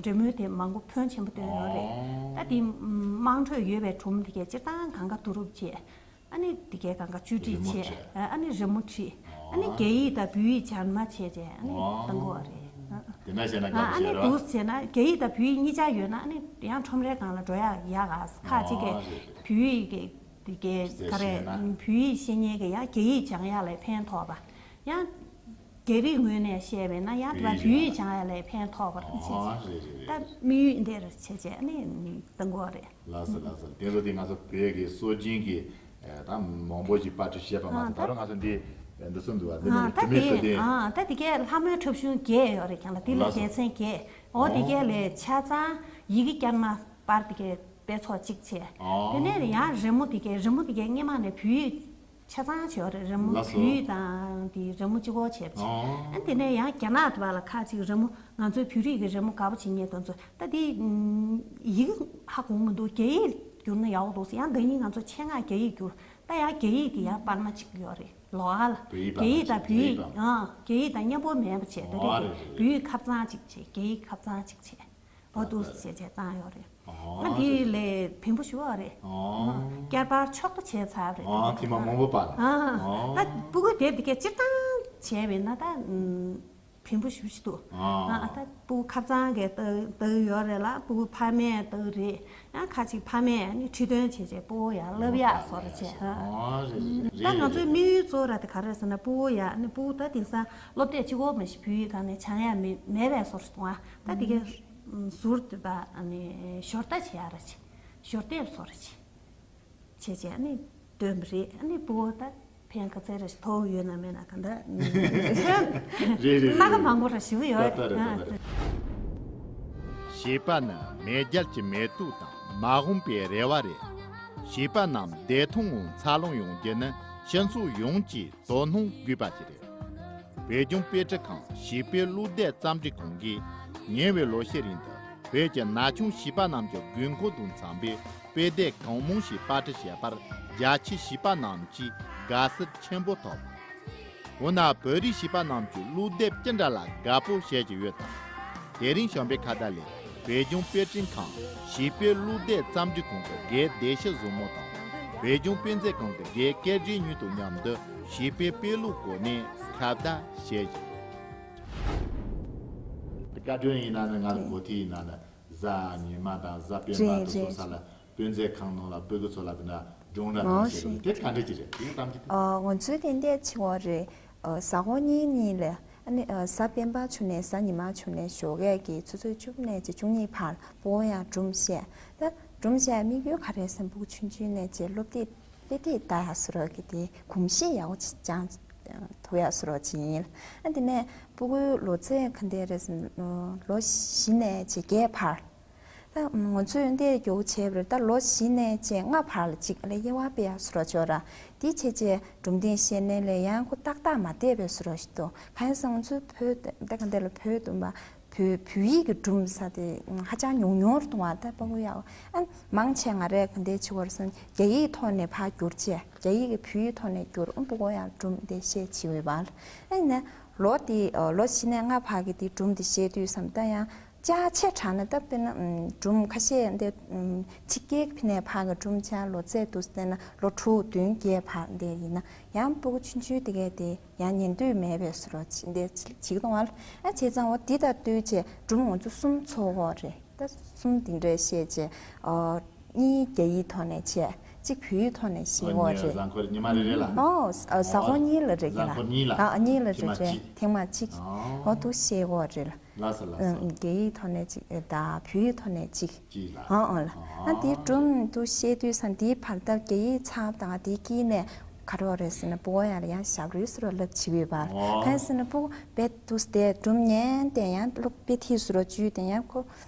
རི་མོ་དེ་མང་པོ་ཕོན་ཆེན་པོ་བཏོན་ཡོད་རེད། ཨོ། ད་དེ་དམངས་ཁྲོད་ཡོད་པའི་སྒྲུང་དེ་གས་སྤྱིར་བཏང་གང་ག་བསྡུ་རུབ་བྱས། ཨ་ནི་དེ་གས་གང་ག་བཅོས་སྒྲིག་བྱས། རི་མོ་བྲིས། ཨ། ཨ་ནི་རི་མོ་བྲིས། ཨ་ནི་ཨོ། རྒྱ་ཡིག་དང་བོད་ཡིག་སྦྱར་མ་བྱས་བྱས། ཨ་ནི་ཨོ། བཏང་གི་ཡོད་རེད། ཨ། དེ་འདྲ་བྱས་ན་ཨ། སྐབས་ཨ་ནི་ཤེས་ར། འདུག་བྱས་ན་རྒྱ་ཡིག་དང་བོད་ཡིག་གཉིས་ཆ་ཡོད་ན་ཨ་ནི་ཡང་ཁྲོམ་རའི་སྒང་ལ་འགྲོ་ཡག་ཡག་ག་ཁག་ཅིག་གིས། ཨོ། རེད་རེད། བོད་ཡིག་གི་དེ་གས་ག་རེ། ཟེར་ན། བོད་ཡིག་ཤེས་མཁན་གྱིས་ཡང་རྒྱ་ཡིག་སྦྱང་ཡག་ལ་ཕན་ཐོགས་པ། ཡང་རྒྱ་རིགས་ངོས་ནས་བཤད་པས་ན་ཡང་དེ་བོད་ཡིག་སྦྱང་ཡག་ལ་ཕན་ཐོགས་པ་རེད། ཨོ། རེད་རེད་རེད། ད་དམིགས་ཡུལ་འདི་རེད་བྱས་བྱས་ཨ་ནི་བཏང་གི་ཡོད་རེད། ལགས་སོ། ལགས་སོ། དེ་ཚོ་དེ་ང་ཚོ་བོད་ཀྱི་སྲོལ་རྒྱུན་གྱི་ཨ། ད་མང་པོ་ཞིག་པར་སྐྲུན་བྱས་པ་མ་ཟད། ཨ། ད་རུང་ང་ཚོ་འདི་འདི་ཚོ་འདུག་བ། འདི་ཨ། ནི་ད་དྲི་མེད་དེ། བོད་དོན། ཨ། ད་དེ་གས་ལྷ་མོའི་འཁྲབ་གཞུང་བརྒྱད་ཡོད་རེད། ཀྱང་ལ་དེ་ལ། ལགས་སོ། སྡེ་ཚན་བརྒྱད། འོ། ཨོ། དེ་གས་ལས་ཆ་ཚང་ཡི་གེ་བསྐྱར་མ་པར་དེ་གས་དཔེ་ཚོགས་གཅིག་བྱས། ཨོ། དེ་ནས་ཡང་རི་མོ་དེ་གས། རི་མོ་དེ་གས་སྔས་མ་ནས་བོད་ཡིག་ཆ་ཚང་བྱས་ཡོད་རེད། རི་མོ། ལགས་སོ། བོད་ཡིག་དང་དེ་རི་མོ་གཅིག་པོ་བྱས་བྱས། ཨོ། ཨ། དེ་ནས་ཡང་རྒྱ་ནག་དུ་བ་ལ་ཁ་ཅིག་རི་མོ། ང་ཚོའི་བོད་རིགས་ཀྱི་རི་མོ་དགའ་པོ་བྱེད་མཁན་དེ་ཚོ། ད་དེ་ཡི་གེ་ཧ་གོ་མི་འདུག་རྒྱ་ཡིག་བསྒྱུར་ན་ཡག་པོ་འདུག་ཟེར། ཡང་ད་ནི་ང་ཚོ་ཆེད་མངགས་རྒྱ་ཡིག་བསྒྱུར། ད་ཡང་རྒྱ་ཡིག་དེ་ཡང་པར་མ་གཅིག་ཡོད་རེད། ལོགས་ཀ་ལ། བོད་ཡིག་པར་མ་གཅིག་རྒྱ་ཡིག་དང་བོད་ཡིག་པར་མ། ཨང་། རྒྱ་ཡིག་དང་མཉམ་པོ་མེད་པ་བྱས། ད། ཨོ། རེད་རེད། རེད། བོད་ཡིག་ཁ་བྱང་གཅིག་བྱས། རྒྱ་ཡིག་ཁ་བྱང་གཅིག་བྱས། འོ། འདུག་སེ་བྱས་བྱས་བཏང་ཡོད་རེད། ཨོ། ང་འདི་ལས་ཕན་པོ་ཞེ་པོ་རེད། ཨོ། བསྐྱར་པར་མཆོག་ཏུ་བྱས་ཚར་བ་རེད། ཨོ། དེ་མ་མང་པོ་པ་ལ། ཨ། ཨོ། ད་སྤུ་གུའི་དེབ་འདི་གས་སྤྱིར་བཏང་བྱས་པས་ན་ད། ཨུམ། བེམ་པོ་ཞེ་པོ་ཅིག་འདུག་ཨ་ད་སྤུ་གུ་ཁ་སང་གི་ལྟ་ལྟ་གི་ཡོད་རེད་ལ། སྤུ་གུ་ཕ་མས་ལྟ་གི་རེད། ཡང་ཁ་ཅིག་ཕ་མས་ནི་ཁྲིད་སྟོན་བྱས་བྱས་སྤུ་གུ་ཡར་བསླབ་ཡག་བཟོ་འདྲ་བྱས། ཨ་རེད་རེད་རེད། ད་ང་ཚོའི་དམིགས་ཡུལ་གཙོ་བོ་ར་དེ་ག་རེ་རེད་ཟེར་ན། སྤུ་གུ་ཡར་ནི་སྤུ་གུ་ད་དེང་སང་སློབ་དེབ་གཅིག་པོ་མ་གཞི་བོད་ཡིག་སྒང་ནས་སྦྱང་ཡག་མེད་མེད་པའི་བཟོ་འདྲ་འདུག་ཨ་ད་དེ་གའི་ཟུར་དུ་ད་ཨ་ནི་ཞོར་ལྟ་བྱེད་ཡག་ར་བྱས། ཞོར་དེབ་བཟོ་འདྲ་བྱས། བྱས་བྱས་ཨ་ནི་འདོན་པ་རེད། ཨ་ནི་སྤུ་གུ་ད་ཕན་ག་ཚད་རེ་ཞིག་ཐོགས་ཡོད་ན་མེད་ན་ག་འདྲ་རེད་རེད། སྣ་ཁ་མང་པོ་ར་ཞེ་པོ་ཡོད་ད་ལྟ་རེད། ད་ལྟ་རེད། བྱིས་པ་ནི་མེས་རྒྱལ་གྱི་མེ་ཏོག་དང་མ་འོངས་པའི་རེ་བ་རེད། བྱིས་པ་རྣམས་བདེ་ཐང་ངང་འཚར་ལོངས་ཡོང་རྒྱུ་ནི་སྤྱི་ཚོགས་ཡོངས་ཀྱི་དོ་སྣང་དགོས་པ་ཞིག་རེད། བོད་ལྗོངས་དཔེ་སྐྲུན་ཁང་བྱིས་པའི་གླུ་དེབ་རྩོམ་སྒྲིག་ཁང་གིས་ཉེ་བའི་ལོ་ཤས་རིང་དུ་བོད་ཀྱི་ན་ཆུང་བྱིས་པ་རྣམས་ཀྱི་དགོས་མཁོ་དང་འཚམ་པའི་དཔེ་དེབ་གང་མང་ཞིག་པར་སྐྲུན་བྱས་པར་རྒྱ་ཆེའི་བྱིས་པ་རྣམས་ཀྱིས་དགའ་བསུ་ཆེན་པོ་ཐོབ། འོ་ན་བོད་རིགས་བྱིས་པ་རྣམས་ཀྱིས་གླུ་དེབ་ཅི་འདྲ་ལ་དགའ་པོ་བྱེད་ཀྱི་ཡོད་དམ། དེ་རིང་བྱམས་པའི་ཁ་བརྡ་ལས་བོད་ལྗོངས་དཔེ་སྐྲུན་ཁང་བྱིས་པའི་གླུ་དེབ་རྩོམ་སྒྲིག་ཁང་གི་དགེ་བདེ་ཤི་བཟོ་མོ་དང་། བོད་ལྗོངས་དཔེ་མཛོད་ཁང་གི་དགེ་སྐལ་བཟང་གཉིས་དང་མཉམ་དུ་བྱིས་པའི་དཔེ་ཀློག་སྐོར་ནས་ཁ་བརྡ་བྱེད་བཞིན། བཀའ་དྲིན་ཡིན་ན་ནི་ང་ལ་གོ་ཐོས་ཡིན་ན་ནི་གཟའ་ཉི་མ་དང་གཟའ་སྤེན་པ་རེད་དུ་སོང་རེད། ས་ལ་དཔེ་མཛོད་ཁང་ནང་ལ་སྤུ་གུ་ཚོ་ལ་དེ་འདྲ་སྒྲུང་འདྲ་ཨོ་གནང་བྱེད་རེད། རེད། དེ་ག་འདྲ་ཅིག་རེད། དེ་གཏམ་གྱི་དེ། ཨ་ང་ཚོའི་དེ་འདྲས་བྱེད་དགོས་རེད། ཨ་གཟའ་འཁོར་གཉིས་གཉིས་ལ་ཨ་ནི་ཨ་གཟའ་སྤེན་པ་བྱུང་ནས་གཟའ་ཉི་མ་བྱུང་ནས་ཞོགས་ཀས་ཀྱི་ཆུ་ཚོད་བཅུ་ནས་ཀྱི་བཅུ་གཉིས་བར་སྤུ་གུ་ཡང་སྒྲུང་བཤད། ད་སྒྲུང་བཤད་དམིགས་ཡུལ་ག་རེ་ཟེར་ན་སྤུ་གུ་ཆུང་ཆུང་ནས་ཀྱི་སློབ་དེབ་དཔེ་དེབ་ལྟ་ཡག་བཟོ་འདྲ་གི་དེ་གོམས་གཤིས་ཡག་པོ་ཅིག་སྦྱང་ཐུབ་ཡག་བཟོ་འདྲ་ཅིག་ཡིན། ཨ་དེ་ནས་སྤུ་གུའི་ལོ་ཚད་ག་འདྲ་རེད་ཟེར་ན་ལོ་བཞི་ནས་ཀྱི་བརྒྱད་བར། ད་ང་ཚོས་འདི་མགྱོགས་བྱས་པ་རེད། ད་ལོ་བཞི་ནས་བཅས་ལྔ་བར་ལ་གཅིག་ལ་དབྱེ་བ་སྤེལ་ཡག་བཟོ་འདྲ་ཅིག་ཡོད་ར། དེ་བྱས་བྱས་སྒྲུང་དེབ་བཤད་ནས་ལས་ཡང་ཁོ་ཏག་ཏག་མ་བསྡད་པའི་བཟོ་འདྲ་ཞིག་འདུག་གང་ཡིན་ཟེར་ན་ང་ཚོའི་བོད་ད་ག་འདི་ལ་བོད་དུ་མ་བོད་བོད་ཡིག་གི་སྒྲུང་ཟེར་དེ་ཧ་ཅང་ཉུང་ཉུང་རེད་འདུག་བ། ད་སྤུ་གུ་ཡག་ཨ་མང་ཆེ་ང་རས་ག་འདྲ་བྱེད་དགོས་རེད་ཟེར་ན་རྒྱ་ཡིག་ཐོག་ནས་ཕར་བསྒྱུར་བྱས། རྒྱ་ཡིག་གི་བོད་ཡིག་ཐོག་ནས་བསྒྱུར། ཨ་སྤུ་གུ་ཡག་སྒྲུང་དེ་བཤད་བྱེད་འོས་པ། ཨ་ནི་ལོ་དེ་ལོ་བཞི་ནས་ལྔ་བར་གྱི་དེ་སྒྲུང་དེ་བཤད་དུས་ཙམ་ད་ཡང་། ཅག་ཆེ་དྲགས་ན་ད་དཔེར་ན་ཨམ་སྒྲུང་ཁ་ཤས་འདི་ཨམ་ཕྱི་རྒྱལ་ཕྱི་ནས་ཕར་གྱི་སྒྲུང་ཆ་ལོ་ཚད་དུ་བལྟས་ན་ལོ་དྲུག་བདུན་བརྒྱད་བར་འདི་ཡིན་ན་ཡང་སྤུ་གུ་ཆུང་ཆུང་དེ་གས་དེ་ཡང་ཉན་འདོད་མེད་པའི་བཟོ་འདྲ་ཅིག་འདི་ཅིག་ཅིག་གཏོང་བ་ལ། ཨ་བྱས་ཙང་འོ་འདི་དང་བསྟུན་བྱས་སྒྲུང་ང་ཚོ་གསུམ་འཚོགས་ཀྱི་ཡོད་རེད། ད་གསུམ་འདི་འདྲས་བཤད་བྱས་ཨ་གཉིས་རྒྱ་ཡིག་ཐོག་ནས་བྱས་གཅིག་བོད་ཡིག་ཐོག་ནས་བཤད་ཀྱི་ཡོད་རེད། གཟའ་འཁོར་ཉི་མ་རེ་རེ་ལ། ཨོ་གཟའ་འཁོར་གཉིས་ལ་རེད་གི་ལ། གཟའ་འཁོར་གཉིས་ལ། ཨ་གཉིས་ལ་རེ་རེ་ཐེངས་མ་གཅིག་ཐེངས་མ་གཅིག་ཨོ་འོ་འདུག་བཤད་ཀྱི་ཡོད་རེད་ལ། ལགས་སོ་ལགས་སོ། ཨ་རྒྱ་ཡིག་ཐོག་ནས་གཅིག་ཨེ་ད་བོད་ཡིག་ཐོག་ནས་གཅིག་གཅིག་ལ། ཨ་ཨ་ལ། ཨ་དེ་སྒྲུང་དུ་བཤད་དུས་ཙང་དེའི་བར་ཐག་རྒྱ་ཡིག་ཚབ་དང་དེའི་དཀྱིལ་ནས་ག་རེ་རེད་ཟེར་ན་སྤུ་གུ་ཡག་ལ་ཡང་ཞབས་བྲོ་བཟོ་འདྲ་ལབ་བྱེད་ཀྱི་ཡོད་པ། ཨོ། གང་ཡིན་ཟེར་ན་སྤུ་གུ་རྦད་དུ་དེ་སྒྲུང་ཉན་ཏེ་ཡང་སློབ་དཔེ་ཐིག་བཟོ་འདྲ་བཅུག་དེ་ཡང་ཁོ་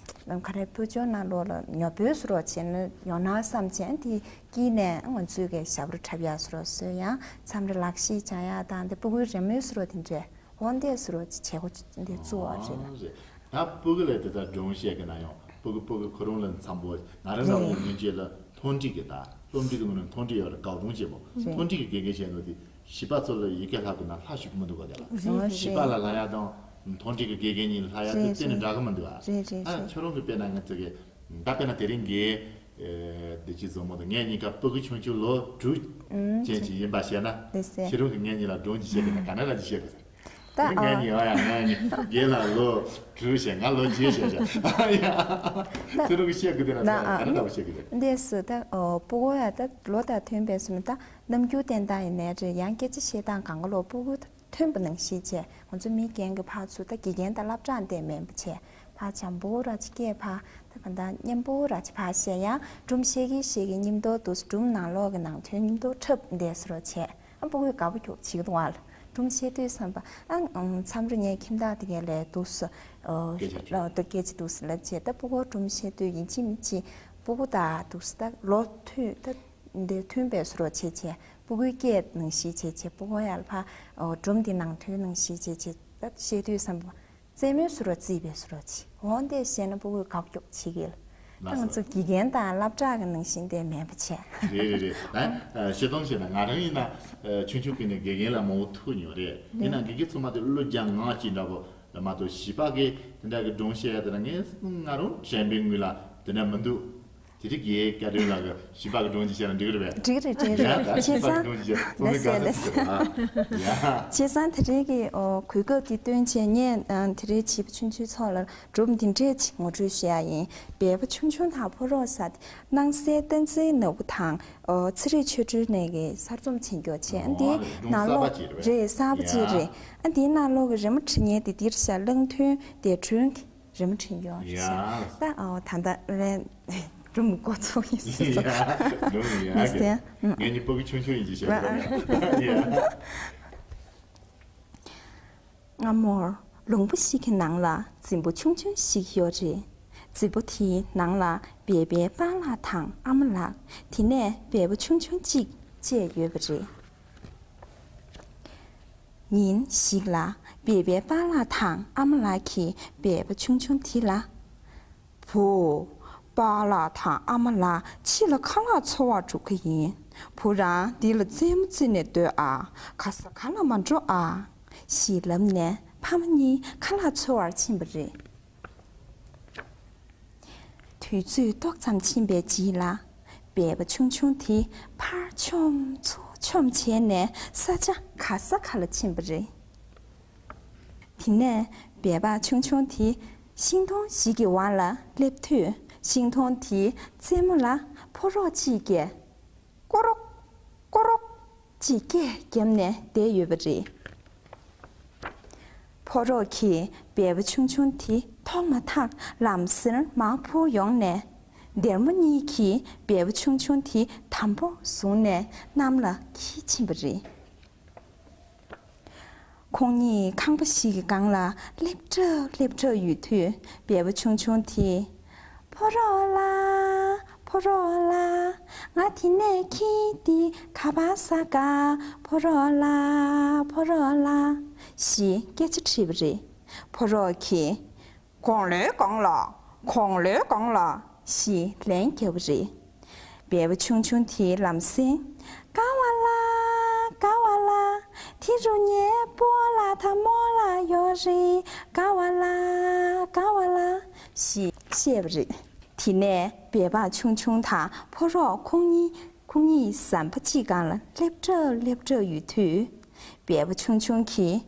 ག་རེ་བུ་ཆུང་ནང་ལོགས་ལ་ཉོབ་པོ་བཟོ་འདྲ་བྱས་ན་ཡོང་ན་བསམ་བྱས་དེའི་དཀྱིལ་ནས་ང་ཚོས་གི་ཞབས་བྲོ་འཁྲབ་ཡག་བཟོ་འདྲ་བཟོས། ཡང་མཚམས་རེ་ལག་ཤེས་སྦྱང་ཡག་དང་དེ་སྤུ་གུའི་རེ་མོས་བཟོ་འདྲ་དེ་འདྲས། འོ་འདི་བཟོ་འདྲ་ཅིག་བྱེད་སྒོ་འདི་བཙུགས་པ་རེད། ཨོ་རེད། ད་སྤུ་གུ་ལ་དེ་ལྟར་སྒྲུང་བཤད་ཀྱི་ན་ཡང་སྤུ་གུ་སྤུ་གུ་ཁོ་རང་ལ་འཚམ་པོ། ང་རང་འདྲ་བོ་རེད། སྔོན་ཆད་ལ་མཐོ་འབྲིང་གི་ད་སློབ་འབྲིང་གི་ངོས་ནས་མཐོ་འབྲིང་ཡོད་རེད། དགའ་སྒྲུང་བྱེད་པོ། རེད། མཐོ་འབྲིང་གི་དགེ་རྒན་བྱས་ནོ་དེ་བྱིས་པ་ཚོ་ལ་ཡི་གེ་ལྷག་དགོས་ན་ལྷག་ཞུ་གི་མི་འདུག་ག་དེ་ལ། རེད། བྱིས་པ་ལ་ལྷག་ཡག་དང་མཐོ་འབྲིང་གི་དགེ་རྒན་གཉིས་ལ་ལྷག་ཡག་དེ་རེད་གཏན་ནས་རེད། འདྲ་གི་མི་འདུག་ཨ། རེད་རེད་ཨ་རེད། ཁྱོད་རང་གི་དཔེར་ན་ང་ཚོ་གི་ད་དཔེར་ན་དེ་རིང་གི་ཨེ་བདེ་སྐྱིད་བཟང་མོ་དང་ངེད་གཉིས་ཀ་སྤུ་གུ་ཆུང་ཆུང་ལོ་དྲུག་ཨུམ་ཅན་ཅིག་ཡིན་པ་བཤད་ན། ལགས་སེ། ཁྱེད་རང་གིས་ངེད་གཉིས་ལ་སྒྲུང་ཅིག་བཤད་དགོས་ན་ག་འདྲ་འདྲ་ཅིག་བཤད་དགོས་ཟེར། ད་ངེད་གཉིས་ཨ་ཡ་ངེད་གཉིས་རྒན་ལགས་ལོ་དྲུག་བྱས་ང་ལོ་བརྒྱད་བྱས་བྱས། ཨ་ཡ། ད་ཁྱེད་རང་གིས་བཤད་དགོས་དེ་ན་ད་ད་ག་འདྲ་འདྲ་བོ་བཤད་དགོས་ཟེར། ལགས་སེ། ད་ཨོ་སྤུ་གུ་ཡ་ད་ལོ་དང་མཐུན་པའི་སོ་ནི་ད་རྣམ་འགྱུར་བསྟན་སྟངས་ཡིན་ནའི་རེད། ཡང་སྐད་ཆ་བཤད་སྟངས་གང་ག་ལོ་སྤུ་གུ་ད་མཐུན་པ་ནང་བཞིན་བྱས། ང་ཚོ་མི་རྒན་གྱི་ཕར་ཚུར་ད་དགེ་རྒན་དང་སློབ་གྲྭ་འདྲ་མིན་པ་བྱས། ཕར་འཇམ་པོ་ར་ཅིག་སྐད་ཕར་ད་ག་ད་སྙན་པོ་ར་ཅིག་ཕར་བཤད། ཡང་སྒྲུང་བཤད་ཀྱིན་བཤད་ཀྱིན་མཉམ་དུ་འདུག་སྒྲུང་ནང་ལོགས་ཀྱི་ནང་དོན་མཉམ་དུ་འཁྲབ་འདྲ་བཟོ་འདྲ་བྱས། ཨ་སྤུ་གུས་དགའ་པོ་ཁྱོག་བྱེད་ཀྱི་འདུག་ཨ་ལ། སྒྲུང་བཤད་དུས་ཙམ་པ་ཨ་མཚམས་རེ་ངའི་ཁྱིམ་བདག་དེ་གས་ལ་འདུག་སེ་ཨོ་སྐད་ཆ་དྲིས། ཨོ་ད་སྐད་ཆ་འདུག་སེ་ལབ་བྱས། ད་སྤུ་གུ་སྒྲུང་བཤད་དུས་ཡིན་གཅིག་མིན་གཅིག་སྤུ་གུ་དང་འདུག་སེ་ད་ལོ་མཐུན་ད་འདི་མཐུན་པའི་བཟོ་འདྲ་བྱས་བྱས། སྤུ་གུའི་སྐད་ནང་བཞིན་བྱས་བྱས། སྤུ་གུ་ཡར་ཕར་ཨོ་སྒྲུང་འདི་ནང་དོན་ནང་བཞིན་བྱས་བྱས་ད་བཤད་དུས་ཙམ་པ། རྩེད་མོའི་བཟོ་འདྲ་རྩེས་པའི་བཟོ་འདྲ་བྱས། འོ་འདི་བཤད་ན་སྤུ་གུས་དགའ་པོ་ཁྱོག་བྱེད་ཀྱི་ལ། ད་ང་ཚོ་དགེ་རྒན་དང་སློབ་གྲྭ་གི་ནང་བཞིན་དེ་མེད་པ་བྱས། རེད་རེད་རེད། ད་ཨ་བཤད་སྟངས་བཤད་ན་ང་རང་ཡིན་ན་ཨ་ཆུང་ཆུང་གི་ནས་དགེ་རྒན་ལ་མང་པོ་ཐུག་མྱོང་རེད། ཡིན་ན་རེད། དགེ་རྒན་ཚང་མ་དེ་གླུ་སྦྱང་ངག་ཅིག་འདྲ་པོ་མ་གཏོགས་བྱིས་པ་གི་དེ་འདྲ་གི་སྒྲུང་བཤད་ཡ་དེ་ལ་ངས་ང་རང་དྲན་པའི་ངོས་ལ་དེ་འདྲ་མི་འདུག་དེ་རིང་གི་སྐལ་སྒྲོན་ལགས་ཀྱི་བྱིས་པ་གི་སྒྲུང་ཅིག་བཤད་ན་འགྲིག་གི་རེད་པས། འགྲིག་རེད་འགྲིག་རེད། ཡ་ད་བྱིས་པ་གི་སྒྲུང་ཅིག་བཤད་ཚང་མས་དགའ་ས་ཅིག་རེད་ཨ། ཡ། བྱས་ཙང་དེ་རིང་གི་ཨོ་གོ་སྐབས་འདི་བཏོན་བྱས་ངས་ཨ་དེ་རིང་བྱིས་པ་ཆུང་ཆུང་ཚོ་ལ་སྒྲུང་འདི་འདྲས་ཅིག་ངོ་སྤྲོད་ཞུ་ཡ་ཡིན། སྦལ་པ་ཆུང་ཆུང་དང་ཕོ་རོག་ཟེར་དེ་སྣང་གསལ་བསྟན་འཛིན་ནོར་བུ་དང་ཨོ་ཚེ་རིང་ཆོས་སྒྲོན་ལགས་ཀྱིས་གསར་རྩོམ་བྱེད་མཁན་ཅིག་ཨ་འདིའི་ཨོ་ནང་ལོགས་གསར་པ་ཅིག་རེད་པས། རེད། གསར་པ་ཅིག་ཡ། རེད། ཨ་འདིའི་ནང་ལོགས་ཀྱི་རི་མོ་འབྲི་མཁན་དེ་འདིར་བཞག་གླང་མཐོན་ལྡེ་སྒྲོན་གྱི་རི་མོ་བྲིས་ཡོད་ཡ། ཤག་ད་ཨོ་ད་ལྟ་ལན་སྒྲུང་འགོ་ཚུགས་ཡིན་ཟེར་སོང་། ཡ་སྒྲུང་ཡ་མི་གི་ཟེར། ངེད་གཉིས་ཕྲུ་གུ་ཆུང་ཆུང་ཡིན་གྱི་ཤག་ཨ། ཡ། སྔ་མོར་ལུང་པ་ཞིག་གི་ནང་ལ་རྫིང་བུ་ཆུང་ཆུང་ཞིག་ཡོད་རེད། རྫིང་བུ་དེའི་ནང་ལ་སྦལ་པའི་པཱ་ལགས་དང་ཨ་མ་ལགས། དེ་ནས་སྦལ་པ་ཆུང་ཆུང་གཅིག་བཅས་ཡོད་པ་རེད། ཉིན་ཞིག་ལ་སྦལ་པའི་པཱ་ལགས་དང་ཨ་མ་ལགས་ཀྱིས་སྦལ་པ་ཆུང་ཆུང་དེ་ལ། བུ། པཱ་ལགས་དང་ཨ་མ་ལགས་ཕྱི་ལ་ཁ་ལག་འཚོལ་བར་འགྲོ་གི་ཡིན། བུ་རང་འདི་ལ་རྩེད་མོ་རྩེས་ནས་སྡོད་ཨ། ག་ས་ག་ལ་མ་འགྲོ་ཨ། ཞེས་ལབ་ནས་ཕ་མ་གཉིས་ཁ་ལག་འཚོལ་བར་ཕྱིན་པ་རེད། དུས་ཚོད་ཏོག་ཙམ་ཕྱིན་པའི་རྗེས་ལ། སྦལ་པ་ཆུང་ཆུང་དེ་ཕར་མཆོང་ཚུར་མཆོང་བྱས་ནས་ས་ཆ་ག་ས་ག་ལ་ཕྱིན་པ་རེད། དེ་ནས་སྦལ་པ་ཆུང་ཆུང་དེ་ཤིང་སྡོང་ཞིག་གི་འོག་ལ་སླེབས་དུས། ཤིང་སྡོང་དེའི་རྩེ་མོ་ལ་ཕོ་རོག་ཅིག་གིས། ཀོ་རོག་ཀོ་རོག་ཅེས་སྐད་བརྒྱབ་ནས་བསྡད་ཡོད་པ་རེད། ཕོ་རོག་གིས་སྦལ་པ་ཆུང་ཆུང་དེ་མཐོང་མ་ཐག་ལམ་སེང་མར་འཕུར་ཡོང་ནས། སྡེར་མོ་གཉིས་ཀྱིས་སྦལ་པ་ཆུང་ཆུང་དེ་དམ་པོར་བཟུང་ནས་གནམ་ལ་འཁྱེར་ཕྱིན་པ་རེད། ཁོང་གཉིས་ཁང་པ་ཞིག་གི་སྒང་ལ་སླེབས་གྲབས་སླེབས་གྲབས་ཡོད་དུས། སྦལ་པ་ཆུང་ཆུང་དེས། ཕོ་རོག་ལགས། ཕོ་རོག་ལགས། ང་དེ་ནས་འཁྱེར་ཏེ་ག་པར་ཟ་ག། ཕོ་རོག་ལགས། ཕོ་རོག་ལགས། ཞེས་སྐད་ཆ་དྲིས་པ་རེད། ཕོ་རོག་གིས། གོང་ལའི་སྒང་ལ། གོང་ལའི་སྒང་ལ། ཞེས་ལན་བརྒྱབ་པ་རེད། སྦལ་པ་ཆུང་ཆུང་དེས་ལམ་སེང་། དགའ་བ་ལགས། དགའ་བ་ལགས། དེ་རུ་ངའི་སྤོ་ལགས་དང་རྨོ་ལགས་ཡོད་རེད། དགའ་བ་ལགས། དགའ་བ་ལགས། ཞེས་བཤད་པ་རེད། དེ་ནས་སྦལ་པ་ཆུང་ཆུང་དང་ཕོ་རོག་ཁོང་གཉིས་ཁོང་གཉིས་ཟམ་པ་གཅིག་སྒང་ལ་སླེབས་གྲབས་སླེབས་གྲབས་ཡོད་དུས། སྦལ་པ་ཆུང་ཆུང་གིས།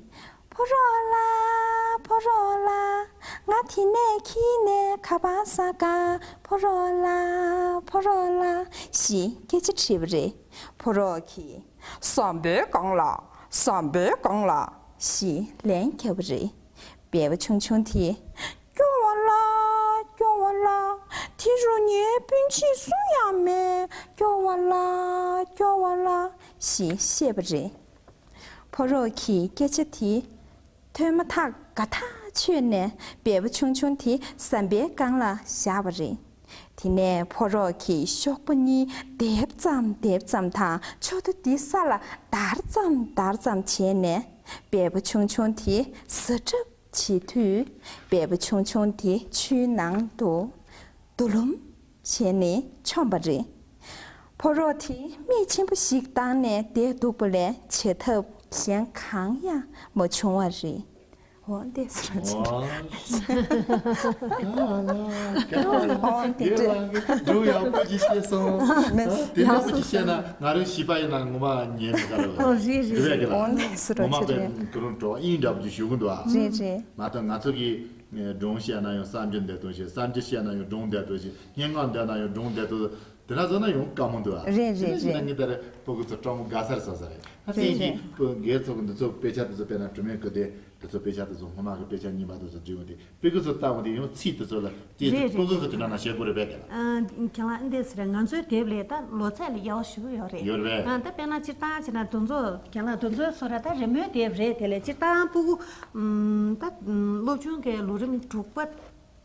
ཕོ་རོག་ལགས། ཕོ་རོག་ལགས། ང་དེ་ནས་འཁྱེར་ནས་ག་པར་ཟ་ག། ཕོ་རོག་ལགས། ཕོ་རོག་ལགས། ཞེས་སྐད་ཆ་དྲིས་པ་རེད། ཕོ་རོག་གིས། ཟམ་པའི་སྒང་ལ། ཟམ་པའི་སྒང་ལ། ཞེས་ལན་བརྒྱབ་པ་རེད། སྦལ་པ་ཆུང་ཆུང་དེས། སྐྱོ་བ་ལ། སྐྱོ་བ་ལ། དེ་རུ་ངའི་སྤུན་མཆེད་སུ་ཡང་མེད། སྐྱོ་བ་ལ། སྐྱོ་བ་ལ། ཞེས་བཤད་པ་རེད། ཕོ་རོག་གིས་སྐད་ཆ་དེ་ཐོས་མ་ཐག་དགའ་ཐག་ཆོད་ནས་སྦལ་པ་ཆུང་ཆུང་དེ་ཟམ་པའི་སྒང་ལ་བཞག་པ་རེད། དེ་ནས་ཕོ་རོག་གིས་གཤོག་པ་གཉིས་རྡེབ་ཙམ་རྡེབ་ཙམ་དང་མཆུ་ཏོ་དེ་ས་ལ་བརྡར་ཙམ་བརྡར་ཙམ་བྱས་ནས་སྦལ་པ་ཆུང་ཆུང་དེ་ཟ་གྲབས་བྱེད་དུས། སྦལ་པ་ཆུང་ཆུང་དེ་ཆུའི་ནང་དུ་རྡོ་ལུམ་བྱས་ནས་མཆོངས་པ་རེད། ཕོ་རོག་དེ་མིག་ཆེན་པོ་ཞིག་བཏང་ནས་བསྡད་འདུག་པ་ལས་བྱེད་ཐབས་གཞན་གང་ཡང་མ་བྱུང་བ་རེད། འོ་འདི་སུ་རེད། འོ་འདི་འདྲ། འགྲོ་ཡག་པོ་ཅིག་བཤད་སོང་། དེ་འདྲ་པོ་ཅིག་བཤད་ན་ང་རང་བྱིས་པ་ཡིན་ན་ངོ་མ་ཉན་མི་དགའ་རེད། ཨོ་རེད་རེད་རེད། འོ་འདི་སུ་རེད། ངོ་མ་དཔེ་ཁོ་རང་བྲོ་བ་དབྱིངས་འདྲ་པོ་ཅིག་ཞུ་གི་འདུག་ཨ། རེད་རེད། མ་གཏོགས་ང་ཚོ་གིས། སྒྲུང་བཤད་ན་ཡང་བསམ་རྒྱུ་འདི་ལྟོས་ཤིག་བསམ་རྒྱུ་བཤད་ན་ཡང་སྒྲུང་འདི་ལྟོས་ཤིག་སྙན་ངག་འདི་ན་ཡང་སྒྲུང་འདི་ལྟོས། དེ་ན་བཟོ་ན་ཡང་དཀའ་མོ་འདུག་ཨ། རེད་རེད་རེད། ངས་ད་རེས་ཕྲུ་གུ་ཚོ་སྤྲང་པོ་དགའ་སར་བཟོ་ས་རེད། ད་རེད་དེ་རེད། ཕྲུ་གུ་ཚོ་གི་འདི་ཚོ་དཔེ་ཆ་དེ་ཚོ་དཔེར་ན་དྲི་མེད་ཀྱི་དེ་དེ་ཚོ་དཔེ་ཆ་དེ་ཚོ་སྔོན་མ་གི་དཔེ་ཆ་རྙིང་པ་དེ་ཚོ་བྲིས་འོང་དེ་ཕྲུ་གུ་ཚོ་ལྟ་འོང་དེ་ཡང་ཚིག་དེ་ཚོ་ལ་དེ་རེད་ཚོ་ཕྲུ་གུ་གི་དེ་འདྲ་ན་བཤད་དགོས་རེད་པས་དེ་ལ། ཨ་ཁྱེད་ལ་འདི་ཟེར་ང་ཚོའི་དེབ་ལས་ད་ལོ་ཚད་ལ་དབྱེ་བ་ཞིག་ཡོད་རེད། ཡོད་རེད་པས། ཨ་ད་དཔེར་ན་སྤྱིར་བཏང་བྱས་ན་དེ་ཚོ་ཁྱེད་ལ་དེ་ཚོའི་བཟོ་འདྲ་ད་རི་མོའི་དེབ་རེད། དེ་ལས་སྤྱིར་བཏང་ཕྲུ་གུ་ཨམ་ད་སློབ་ཆུང་གི་ལོ་རིམ་དྲུག་པ།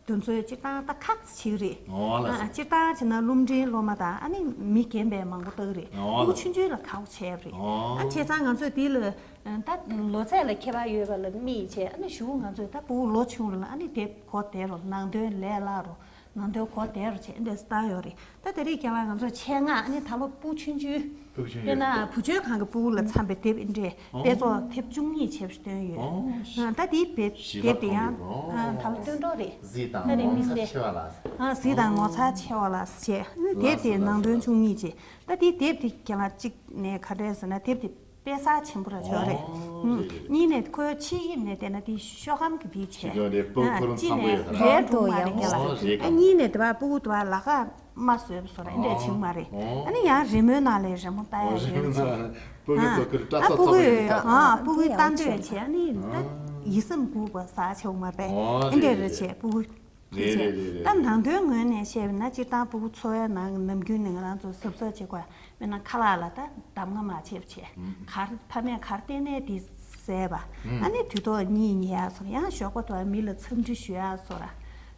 དེ་ཚོའི་སྤྱིར་བཏང་ད་ཁག་ཅིག་རེད། ཨོ་ལགས་སོ། ཨ་སྤྱིར་བཏང་བྱས་ན་སློབ་འབྲིང་སློབ་མ་དང་ཨ་ནི་མི་རྒན་པའི་མང་པོ་བལྟ་གི་རེད། ཨོ་ཕྲུ་གུ་ལགས་ཆུང་ཆུང་ལ་ཁག་པོ་བྱས་པ་རེད། ཨོ། ཨ་བྱས་ཙང་ང་ཚོས་འདི་ལ་ད་ལོ་ཚད་ལ་ཁྱད་པར་ཡོད་པ་ལ་དམིགས་བྱས། ཨ་ནི་གཞུག་གུ་ང་ཚོས་ད་ཕྲུ་གུ་ལོ་ཆུང་རུ་ལ་ཨ་ནི་དེབ་གོ་བདེ་རུ་ནང་དོན་ལས་སླ་རུ། ནང་དོན་གོ་བདེ་རུ་བྱས་འདྲས་བཏང་ཡོད་རེད། ད་དེ་རིང་རྒན་ལགས་ང་ཚོ་ཆེད་མངགས་ཨ་ནི་ད་ལོ་སྤུ་གུ་ཆུང་ཆུང་ཕུགས་ཆུང་དཔེར་ཡོད་ན་བུ་བཅོལ་ཁང་གི་སྤུ་གུ་ལ་འཚམས་པའི་དེབ་འདྲས་ཨོ། དཔེ་ཚོགས་དེབ་བཅུ་གཉིས་ཆེད་དུ་བཏོན་ཡོད། ཨོ། ཨ་ད་དེའི་དེབ་ཞིག་དེབ་དེ་ཡང་ཨ་ད་ལོ་སྟོན་གྲོགས་རེད། གཟིགས་དང་ད་རེས་ངོ་དམིགས་ཚ་བསལ་ཆེ་བ་ལ། ཨ་གཟིགས་དང་ངོ་མཚར་ཆེ་བ་ལ་ཞེས་ཨ་ནི་དེབ་དེའི་ནང་དོན་བཅུ་གཉིས་ཅེས་ད་དེའི་དེབ་དེ་རྒན་ལགས་གཅིག་ནས་ག་འདྲས་ཟེར་ན་དེབ་དེ། དཔེ་གསར་ཆེན་པོ་ར་ཆོག་རེད། ཨོ། ཨུམ། རེད་རེད། གཉིས་ནས་ཁོའི་ཕྱི་དབྱིབས་ནས་བལྟས་ན་དེ་ཤོག་སྒམ་གྱི་དེ་བྱས། ཤོག་སྒམ་རེད། སྤུ་གུ་ཨ་ཁོ་རང་གཅིག་ཚང་པོ་ནས་ཡོད་ད། རལ་གྲུ་མ་རེད་ཡང་རྒན་ལགས། ཨོ་རེད་ཀ། ཨ་གཉིས་ནས་དེ་བ་སྤུ་གུ་དེ་བ་ལ་ཁ་མ་བཟོས་པ་བཟོ་ར་ཨེ་འདྲས་ཨོ་བྱུང་མ་རེད། ཨོ། ཨ་ནི་ཡང་རི་མོའི་ནང་ལས་རི་མོ་ལྟ་ཡ་ཨོ་རེད་རི་མོའི་ནང་ལས་སྤུ་གུ་ཚོ་ཁོ་རང་སྐྲ་ཨ་ཚོ་སྤུ་ཚོ་གུ་པོ་ཡོད་ཡོད་ད། ཨ་སྤུ་གུའི་ལྟ་འདོད་བྱས་ཨ་ནི་ད་ཨ་ཡིད་སེམས་འགུག་པ་ཟ་ཆོག་མ་རེད། ཨོ་ཨེ་འདྲས་རེད་རེད་བྱས་སྤུ་གུ། རེད་རེད་རེད་རེད། ད་ནང་དོན་ངོས་ནས་བཤད་པ་ན་སྤྱིར་བཏང་སྤུ་གུ་འཚོ་བའི་ནང་གི་ནམ་རྒྱུན་ནས་ང་རང་ཚོ་གཟབ་གཟབ་བྱེད་དགོས། དཔེར་ན་ཁ་ལག་ལ་ད་གདམ་ང་མ་བྱེད་པ་བྱས། ཨུམ། གར་ཕ་མས་གར་བལྟས་ནས་དེ་བཟས་པ། ཨུམ། ཨ་ནི་དུས་ཐོག་གཉིད་ཉལ་ཡག་སོགས་ཡང་ཞོགས་པ་དུ་མི་ལ་འཚམས་འདྲི་ཞུ་ཡག་སོགས་ར།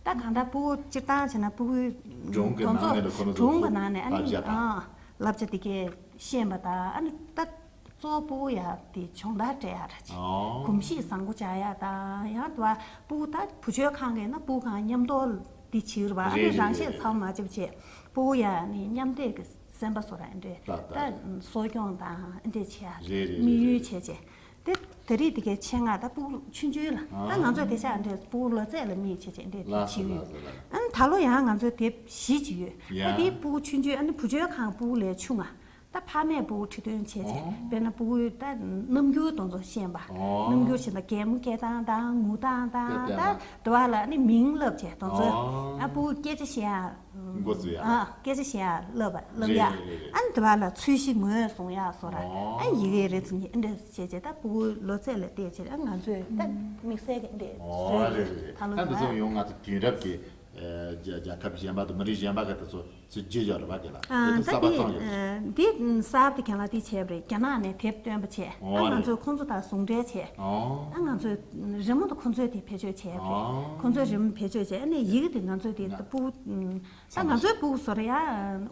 ད་གང་ལྟར་སྤུ་གུ་སྤྱིར་བཏང་བྱས་ན་སྤུ་གུའི་སྒྲུང་གི་ཁོང་ནང་ཚོ་ནས་ལ་ཁོ་ཚོ་སྒྲུང་གི་ནང་ནས་ཨ་ནི་བསླབ་བྱ་དང་། ཨ་བསླབ་བྱ་དེ་གས་ཤེས་པ་དང་ཨ་ནི་ད། གཙོ་བོ་སྤུ་གུ་ཡ་དེ་སྦྱོང་བརྡར་སྤྲད་ཡ་ར་ཅིག་ཨོ། གོམས་གཤིས་བཟང་པོ་སྦྱང་ཡ་དང་ཡང་དུ་བ་སྤུ་གུ་ད་བུ་བཅོལ་ཁང་གི་ན་སྤུ་གུ་གང་མཉམ་དུ་དེ་བྱེད་ར་བ་ཨ་རེད་ནི་རང་རེད་བཤད་རེད། ཚང་མ་ཅིག་བྱེད་སྤུ་གུ་ཡ་ནི་མཉམ་འདེགས་ཀྱི་སེམས་པ་བཟོ་ར་ཨེ་འདྲས་ད་ད་ད་གསོ་སྐྱོང་དང་ཨེ་འདྲས་བྱེད་ཡ་རེད་རེད་དམིགས་ཡུལ་རེད་བྱེད་བྱེད་དེ་ད་རེས་དེ་གའི་ཆེད་མངགས་ད་སྤུ་གུ་ཆུང་ཆུང་ལ་ད་ཨ་ང་ཚོས་དེ་ཆ་ཨེ་འདྲས་སྤུ་གུ་ལོ་ཚད་ལ་དམིགས་བྱེད་བྱེད་ཨེ་འདྲས་དེ་ལགས་སོ་བྱེད་ཡོད་ལགས་སོ་ལགས། ཨ་ནི་ད་ལོ་ཡང་ང་ཚོའི་དེབ་བཞི་ཅིག་ཡོད་ད་ཡ་དེའི་སྤུ་གུ་ཆུང་ཆུང་ཨ་ནི་བུ་བཅོལ་ཁང་སྤུ་གུ་ལས་ཆུང་ང་། ད་ཕ་མས་སྤུ་གུ་ཁྲིད་སྟོན་བྱས་བྱས། ཨོ། དཔེར་ན་སྤུ་གུའི་ད་རྣམ་འགྱུར་དེ་ཚོ་ཤེས་པ། ཨོ། རྣམ་འགྱུར་ཞིག་ད་གད་མོ་བཀལ་སྟངས་དང་ངུ་སྟངས་དང་ད་དེ་བ་ལ་ནི་མིང་བསླབ་བྱས་དེ་ཚོ། ཨོ། ཨ་སྤུ་གུ་སྐད་ཆ་བཤད་ཡ། འགོ་བཙུགས་ཡ། ཨ་སྐད་ཆ་བཤད་ཡ་བསླབ་པ་བསླབ་ཡ། རེད་རེད་རེད། ཨ་ནི་དེ་བ་ལ་ཚོས་གཞི་ངོས་བཟུང་ཡ་སོགས་ར། ཨོ། ཨ་ཡི་གེ་རེ་ཚོ་ཨེ་འདྲས་བྱས་བྱས་ད་སྤུ་གུའི་ལོ་ཚད་ལ་བལྟས་བྱས་ཨ་ང་ཚོས་ད་དམིགས་བསལ་གྱི་ཨེ་འདྲས་ཨོ་བཟོས་རེད་རེད་རེད། ད་ལོ་ཨ་འདི་ཚོ་ཡོང་ང་ཚོ་དུས་རབས་ཀྱི་རྒྱལ་རྒྱལ་ཁབ་གཞན་པ་དང་མི་རིགས་གཞན་པ་གི་དེ་ཚོ་ཚུར་བརྗེ་ཡོད་རེད་པ་དེ་ལ། ཨ་དེ་ཚོ་ད་གསར་པ་འདི་བཙོང་ཡོད། ཨ་འདི་གསར་དུ་རྒན་ལགས་འདི་བྱས་པ་རེད། རྒྱ་ནག་ནས་དེབ་བཏོན་པ་བྱས། ཨོ་ཨ་ང་རེད། ཚོས་ཁོང་ཚོ་དང་ཟུང་འབྲེལ་བྱས། ཨོ། ཨ་ང་ཚོས་རི་མོ་དང་ཁོང་ཚོས་དེ་བེད་སྤྱོད་བྱས་པ་རེད། ཨོ། ཁོང་ཚོས་རི་མོ་བེད་སྤྱོད་བྱས་ཨ་ནས་ཡི་གེ་དེ་ང་ཚོས་དེ་ད་སྤུ་གུ་ད་ང་ཚོའི་སྤུ་གུ་ཚོར་ཡ་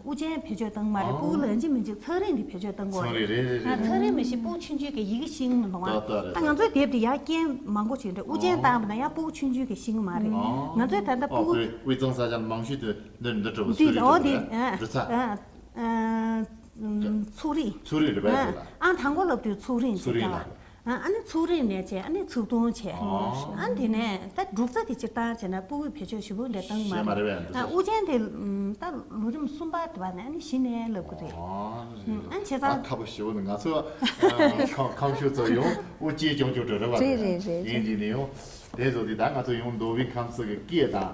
དབུ་ཅན་བེད་སྤྱོད་བཏང་མ་རེད། ཨོ། སྤུ་གུ་ལ་ཡིན་གཅིག་མིན་གཅིག་ཚགས་རིང་དེ་བེད་སྤྱོད་བཏང་དགོས་ཚང་རེད། རེད་རེད་ཨ་རེད། ཚགས་རིང་མི་ཤེས་སྤུ་གུ་ཆུང་ཆུང་གི་ཡི་གེ་ཤེས་ཀྱི་མི་འདུག་ཨ། ད་ད་རེད་ད་ང་ད་ཚོའི་དེབ་དེ་ཡར་རྐྱེན་མང་པོ་ཅིག་འདྲ་དབུ་ཅན་ཨོ། བཏང་བ་ན་ཡང་སྤུ་གུ་ཆུང་ཆུང་གི་ཤེས་ཀྱི་མ་རེད། ཨོ། ང་ཚོའི་ད་ལྟ་སྤུ་ཨོ་གུ་དབུས་གཙང་ས་ཆ་ལ་མང་ཤོས་དེ་འདི་འདི་འདྲ་བོ་འདི་ཚུགས་རིང་ཨོ་འདི་འདྲ་བོ་རེད། འདི་ཚ། ཨ་ཨ་ཚུགས་རིང་ཚུགས་རིང་རེད་པས་དེ་ལ། ཨ་དང་པོ་ལབ་དུས་ཚུགས་རིང་ཚུགས་རིང་ལ། ཨ་ཨ་ནི་ཚུགས་རིང་ནས་བྱས་ཨ་ནི་ཚུགས་ཐུང་བྱས། ཨོ། ཨ་དེ་ནས་ད་འབྲུག་རྩ་དེ་སྤྱིར་བཏང་བྱས་ན་སྤུ་གུས་བེད་སྤྱོད་ཞེ་པོ་འདྲ་བཏང་གི་མ་རེད། ཤེས་མ་རེད་པས་འདི་ཨ་ཚོ། དབུ་ཅན་དེ་ད་ལོ་རིམ་གསུམ་པ་དེ་བ་ནས་ཨ་ནི་གཞི་ནས་ལབ་གི་རེད། ཨོ་རེད། ཨ་བྱས་ཙང་ད་ཁག་པོ་ཞེ་པོ་འདུག་ང་ཚོ་ཁམས་ཁམས་ཤུག་ཚོ་ཡོང་དབུ་ཅན་ཅུང་ཅུང་འགྲོ་རེད་བ། རེད་རེད་རེད་ཡིན་རེད། དེ་ནས་ཡོང་དེ་ཚོ་དེ་ད་ང་ཚོ་ཡོང་མདོ་དབུས་ཁམས་གསུམ་གི་སྐད་དང་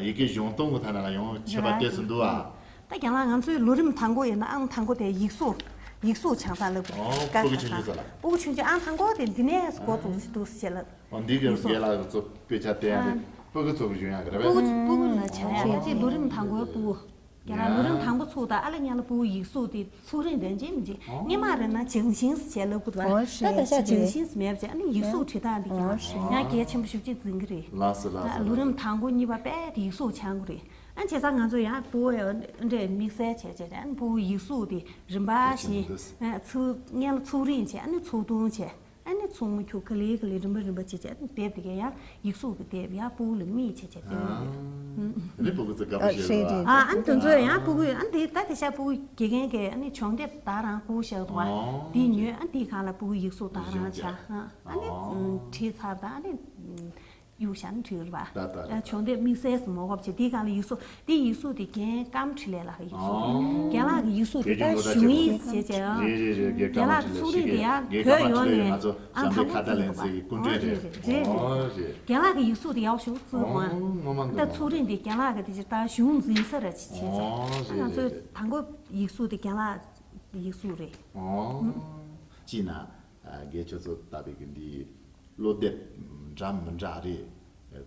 ཡི་གེ་གཞུང་སྟོང་གི་ཐ་ན་ལ་ཡོང་ཆད་པ་ལྟས་སུ་འདུག་ཨ། ད་རྒན་ལགས་ང་ཚོའི་ལོ་རིམ་དང་པོ་ཡིན་ན་ཨང་དང་པོ་དེ་ཡིག་གཟུགས། ཡིག་གཟུགས་སྦྱང་ས་ལབ་དགོས། ཨོ་སྐད་སྤུ་གུ་ཆུང་ཆུང་ཚོ་ལ། སྤུ་གུ་ཆུང་ཆུང་ཨང་དང་པོ་དེ་འདི་ནས་འགོ་འཛུགས་སུ་འདུག་ཟེར་ལབ། ཨོ་འདི་གའི་ཡིག་གཟུགས། རྒན་ལགས་ཚོ་དཔེ་ཆ་བསྟན་ཡ་རེད། ཨ་སྤུ་གུ་ཚོ་གི་སྦྱོང་ཡ་གི་རེད་པས། སྤུ་གུ་སྤུ་གུ་ལ་སྦྱང་ཡ་རེད་དེ་ལོ་རིམ་དང་པོའི་སྤུ་གུ། རྒན་ལགས་ལོ་རིམ་དང་པོ་ཚུགས་དང་ཨ་ལ་ཉལ་ལ་སྤུ་གུ་ཡིག་གཟུགས་དེ་ཚུགས་རིང་དེ་འཇིག་མི་འཇིག་སྔོན་མ་རེད་ན་ཇང་ཞིང་ཟེར་ལབ་དགོས་པ། ཨོ་ད་ད་ཆ་ཇང་ཞིང་མེད་པ་ཅིག་ཨ་ནི་ཡིག་གཟུགས་བྲིས་སྟངས་དེ་ཀྱང་ཡང་གལ་ཆེན་པོ་ཞེ་པོ་ཅིག་འཛིན་གི་རེད། ལགས་སོ་ལགས་སོ། ལོ་རིམ་དང་པོ་གཉིས་པ་དཔེ་དེ་ཡིག་གཟུགས་སྦྱང་དགོས་རེད། ཨ་བྱས་ཙང་ང་ཚོ་ཡང་སྤུ་གུ་འདྲས་དམིགས་བསལ་བྱས་བྱས་ཨ་ནི་སྤུ་གུ་ཡིག་གཟུགས་དེ་རིམ་པ་བཞིན་ཚུགས་སྔོན་ལ་ཚུགས་རིང་བྱས་ཨ་ནི་ཚུགས་ཐུང་བྱས་ཨ་ནི་ཚུགས་མ་ཁྱུག་ག་ལེ་ག་ལེ་རིམ་པ་རིམ་པ་བྱས་བྱས་ཨ་ནི་དེབ་དེ་གས་ཡང་ཡིག་གཟུགས་ཀྱི་དེབ་ཡང་སྤུ་གུ་ལ་དམིགས་བྱས་བྱས་སྟོན་གི་རེད། ཨ་ནི་སྤུ་གུ་ཚོ་དགའ་པོ་ཞིག་རེད་བ། ཨ་ཨ་ནི་དེ་ཚོ་ཡང་སྤུ་གུ་ཨ་ནི་དེ་ད་དེ་ཤ་སྤུ་གུ་དགེ་རྒན་གས་ཨ་ནི་སྦྱོང་དེབ་ད་རང་སྤུ་གུ་བཞག་འདུག་བ། དེ་ཉོས་ཨ་ནི་དེའི་སྒང་ལ་སྤུ་གུ་ཡིག་གཟུགས་ད་རང་སྦྱང་ཨ་ནི་བྲིས་ཚར་ད་ཨ་ནི། གཡུག་བཞག་ན་འགྲིག་རེད་པ། ད་ད་རེད། ཨ་སྦྱོང་དེབ་དམིགས་བསལ་ཟེར་མ་དགོས་པ་བྱས་དེའི་སྒང་ལ་ཡིག་གཟུགས་དེ་ཡིག་གཟུགས་དེ་རྒན་ཀམ་འཕྲིན་ལས་ལགས་ཀྱི་ཡིག་གཟུགས། ཨོ། རྒན་ལགས་ཀྱི་ཡིག་གཟུགས་དེ་ད་གཞུང་ཡིག་བྱས་བྱས་ཨ། རེད་རེད་རེད། རྒན་ཀམ་རྒན་ལགས་ཚུགས་རིང་དེ་ཡང་བོད་ཡོངས་ནས་ཨང་དང་པོ་བཙུགས་འདུག་པ། རེད་རེད་རེད་རེད། རྒན་ལགས་ཀྱི་ཡིག་གཟུགས་དེ་ཡག་ཤོས་བཙུགས་པ། ད་ཚུགས་རིང་དེ་རྒན་ལགས་ཀྱི་དེ་ཅིག་ད་གཞུང་འཛིན་ས་ར་ཅིག་བྱས་བྱས། ཨ་ང་ཚོའི་དང་པོ་ཡིག་གཟུགས་དེ་རྒན་ལགས་ཡིག་གཟུགས་རེད། ཨོ། ཅི་ན། རྒན་ཁྱོད་ཚོ་ལྟ་བུའི་གི་འདི། བློ་དེབ་འདྲ་མི་འདྲ་རེད།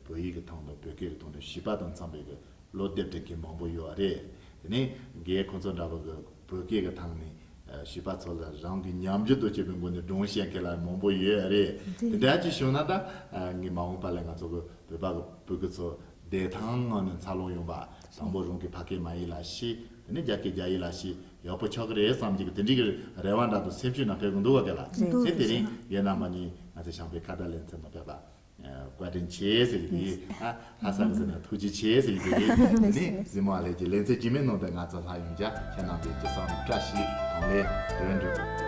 བོད་ཡིག་གི་ཐོག་དང་བོད་སྐད་ཀྱི་ཐོག་ནས་བྱིས་པ་དང་འཚམས་པའི་གི་བློ་དེབ་དེ་གི་མང་པོ་ཡོད་རེད། དེ་ནས་རྒན་ཁོང་ཚོ་འདྲ་བོ་གི་བོད་སྐད་ཀྱི་ཐོག་ནས་བྱིས་པ་ཚོ་ལ་རང་གི་ཉམས་འགྱུར་དུ་བྱེད་པའི་སྒོ་ནས་སྒྲུང་བཤད་མཁན་ལ་མང་པོ་ཡོད་རེད། དེ་འདྲ་ཅིག་བྱུང་ན་ད་ངས་མ་འོངས་པ་ལ་ང་ཚོ་གི་བོད་པ་གི་བོད་ཀྱི་ཚོ་བདེ་ཐང་ངང་ནས་འཚར་ལོངས་ཡོང་བ། དང་པོ་རང་གི་ཕ་སྐད་མ་ཡིག་ལ་ཤེས། དེ་ནས་རྒྱ་སྐད་རྒྱ་ཡིག་ལ་ཤེས་ཡག་པོ་ཆགས་ཀྱི་རེད་བསམ་གྱི་དེ་འདྲའི་གི་རེ་བ་འདྲ་དང་སེམས་ཤུགས་ནང་ཕེབས་ཀྱི་འདུག་བ་ག་ལ། འདུག་དེ་དེ་རིང་ཡོད་ན་མ་ནི་ང་ཚོ་བྱམས་པའི་ཁ་བརྡ་ལེ་ཚན་ནང་ཕེབས་པ། བཀའ་དྲིན་ཆེ་ཟེར་གྱི་རེད། ཨ་ལྷ་ས་གི་ཟེར་ན་ཐུགས་རྗེ་ཆེ་ཟེར་གྱི་རེད། དེ་ནས་གཟིགས་མོ་ལགས་ཀྱི་ལེ་ཚན་རྗེས་མའི་ནང་དུ་ང་ཚོ་ལྷན་ཡོང་རྒྱུ། ཁྱེད་རྣམ་པས་ཅི་བསམ་བཀྲ་ཤིས་དང་ལས་དོན་འགྲུབ།